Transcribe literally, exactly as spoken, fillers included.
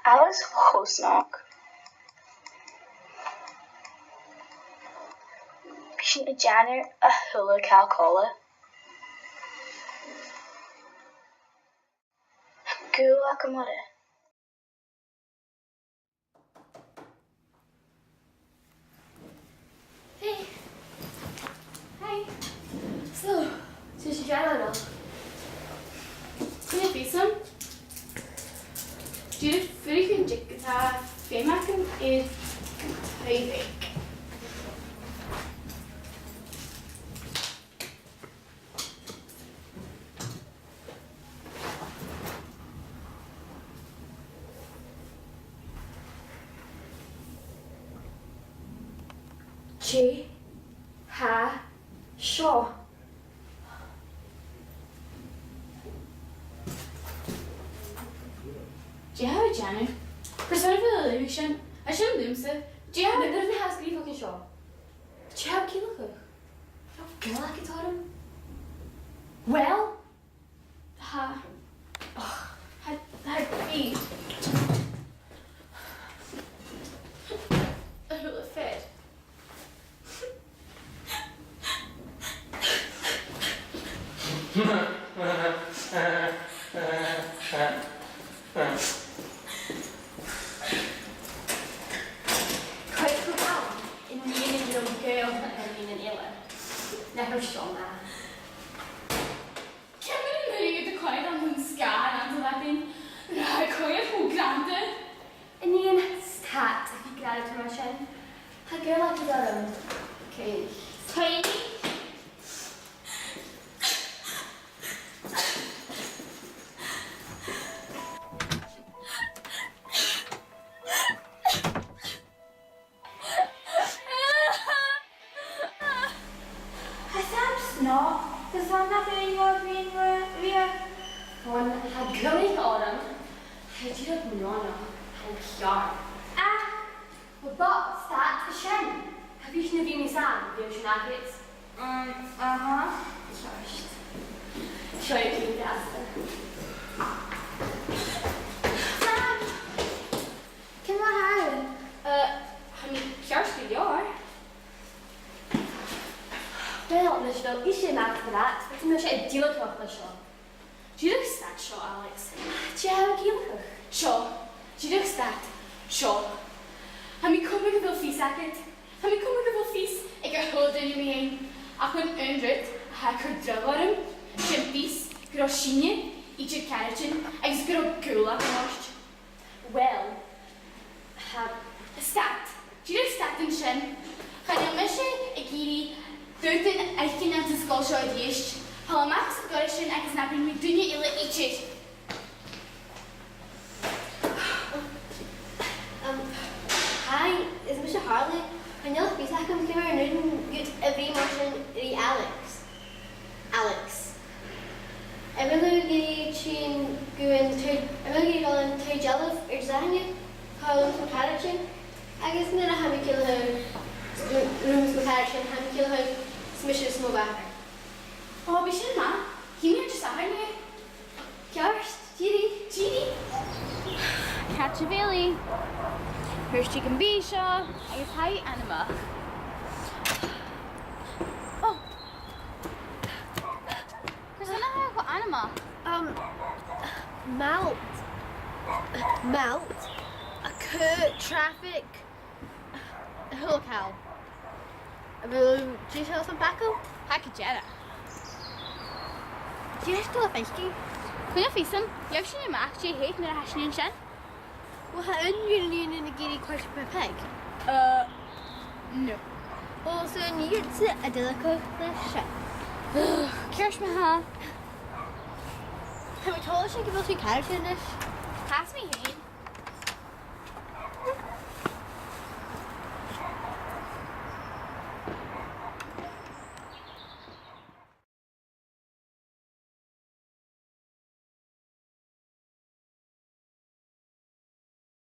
Agus cho snog. Bidh sinn a' dèanamh a h-uile càil còmhla. Gaol agam oirbh. Hey. Hi. So, sibh a' dol a-mach? Chan eil fhios agam. Dìreach fuirich an diog a tha feum agam air taigh bheag. Dè tha seo? Dè tha thu a' dèanamh? Carson a bheil thu a' leughadh sin? Tha sin leamsa. Dè tha... An uair a tha sgrìobhadh an seo? Dè tha thu a' ciallachadh? Tha Gaeilge agad orm. Well, tha, och, tha, tha e fìor. A h-uile fear. Cuid chugam, an nighean a dh'fheumas Gaeilge a bhith ann an Eilean. Na th' ann seo ma. Ciamar a nì thu do choinneamh ann an sgàth an t-Albainn? Ràdh, coimhead cho grànda. A nighean, stad a bhith ag ràdh rudan mar sin. Tha Gaeilge agad orm. Cò... Cò... Tha sibh snog, gus an nach eil mi, mi, mi. Fon, tha Gaeilge orm, tha e dìreach neònach, tha e ceàrr. Ach, but, but, stad an sin. Tha fios agam, bidh mi sàmhach, bidh sin agad. Um, aha. Ceart. Seo e, cinn deas. Sam! Ciamar a tha thu? Eh, tha mi ceart gu leòr. Well, a-nis, a bheil fhios agad, tha mi a' dèanamh dìochuimhneachadh leis seo. Dìreach stad seo, Alex. Dè tha thu a' ciallachadh? Seo. Dìreach stad. Seo. Tha mi a' cumail gu bheil fios agad. Tha mi a' cumail gu bheil fios aig a h-uile duine mu dheidhinn. Ach an aon rud a tha a' cur dragh orm, 's e am fios gun robh sinne idir caraidean agus gun robh gaol agam ort. Well, tha... Stad! Dìreach stad an sin. Chan eil mise ag iarraidh rudan fhaicinn anns an sgoil seo a-rithist. Thalla a-mach às a' ghoireas sin agus na bruidhinn ri duine eile idir. Um, hi, is mise Harley. Chan eil fhios agam ciamar a nì thu a bhith mar sin ri Alex. Alex. A bheil thu ag iarraidh tighinn gu an taigh, a bheil thu ag iarraidh a dhol dhan taigh dealbh air Dihaoine, còmhla rium 's mo charaid? Agus nuair a tha mi a' ciallachadh, rium 's mo charaid, tha mi a' ciallachadh, 's mise 's mo mhàthair. Ò, bidh sin math. Chì mi thu Disathairne. Ceart. Dìreach. Dìreach. Càit a bheil i? Thuirt i gum biodh seo, agus tha i anmoch. Ò! Carson a tha i cho anmoch? Um, malt. Malt. A' cur traffic. A h-uile càil. A bheil thu deiseil airson facal? Tha gu dearbh. Dè tha sibh a' dol a dh'fhaicinn? Chan eil fhios agam. Gheibh sinn a-mach dè th' ann nuair a tha sinn an sin. Well, tha aon de na daoine ag iarraidh Quarter Pig. Uh, no. Well, so nì sinn a dhol a-mach leis sin. Ugh, ceart ma-thà. Tha mi toilichte gu bheil sinn càirdeil a-nis. Tha mi fhìn.